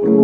Бо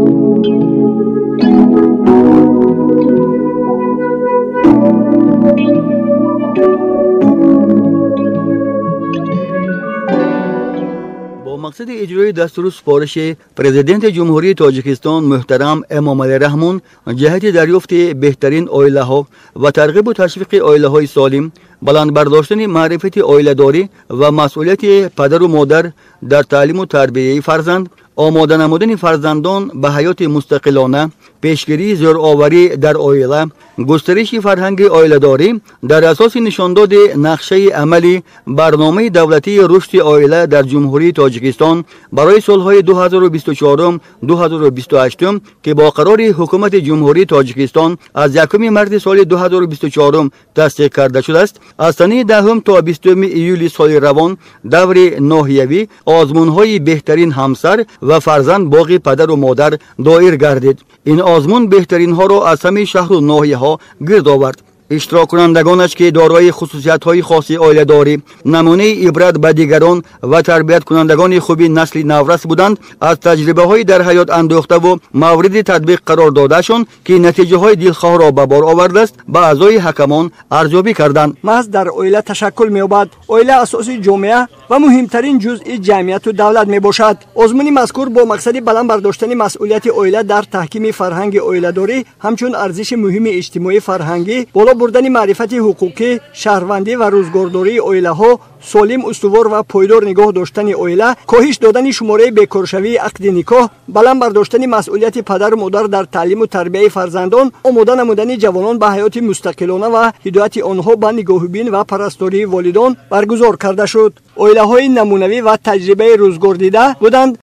мақсади иҷрои дастуру супориши Президенти Ҷумҳурии Тоҷикистон муҳтарам Эмомалӣ Раҳмон ҷиҳати дарёфти беҳтарин оилаҳо ва тарғибу ташвиқи оилаҳои солим, баланд бардоштани маърифати оиладорӣ ва масъулияти падару модар дар таълиму тарбияи фарзанд, омода намудани фарзандон ба ҳаёти мустақилона, пешгирии зӯроварӣ дар оила, густариши фарҳанги оиладорӣ дар асоси нишондоди нақшаи амали барномаи давлатии рушди оила дар Ҷумҳурии Тоҷикистон барои солҳои 2024-2028, ки бо қарори Ҳукумати Ҷумҳурии Тоҷикистон аз 1 марти соли 2024 тасдиқ карда шудааст, аз санаи 10 то 20 июли соли равон даври ноҳиявӣ озмунҳои беҳтарин ҳамсар ва фарзанд боғи падару модар доир гардид. Ин озмун беҳтаринҳоро аз ҳамаи шаҳру ноҳияҳо гирд овард. Иштироккунандагонаш, ки дорои хусусиятҳои хоси оиладорӣ, намунаи ибрат ба дигарон ва тарбияткунандагони хуби насли наврас буданд, аз таҷрибаҳои дар ҳаёт андӯхтаву мавриди татбиқ қарор додаашон, ки натиҷаҳои дилхоҳро ба бор овардааст, ба аъзои ҳакамон арзёбӣ карданд. Маҳз дар оила ташаккул меёбад. Оила асоси ҷомеа ва муҳимтарин ҷузъи ҷамъияту давлат мебошад. Озмуни мазкур бо мақсади баланд бардоштани масъулияти оила дар таҳкими фарҳанги оиладорӣ ҳамчун арзиши муҳими иҷтимоӣ фарҳангӣ, боло бурдани маърифати ҳуқуқӣ, шаҳрвандӣ ва рӯзгордории оилаҳо, солим, устувор ва пойдор нигоҳ доштани оила, коҳиш додани шумораи бекоршавии ақди никоҳ, баланд бардоштани масъулияти падару модар дар таълиму тарбияи фарзандон, омода намудани ҷавонон ба ҳаёти мустақилона ва ҳидояти онҳо ба нигоҳубин ва парастории волидон баргузор карда шуд. Оилаҳои намунавӣ ва таҷрибаи рӯзгордида буданд.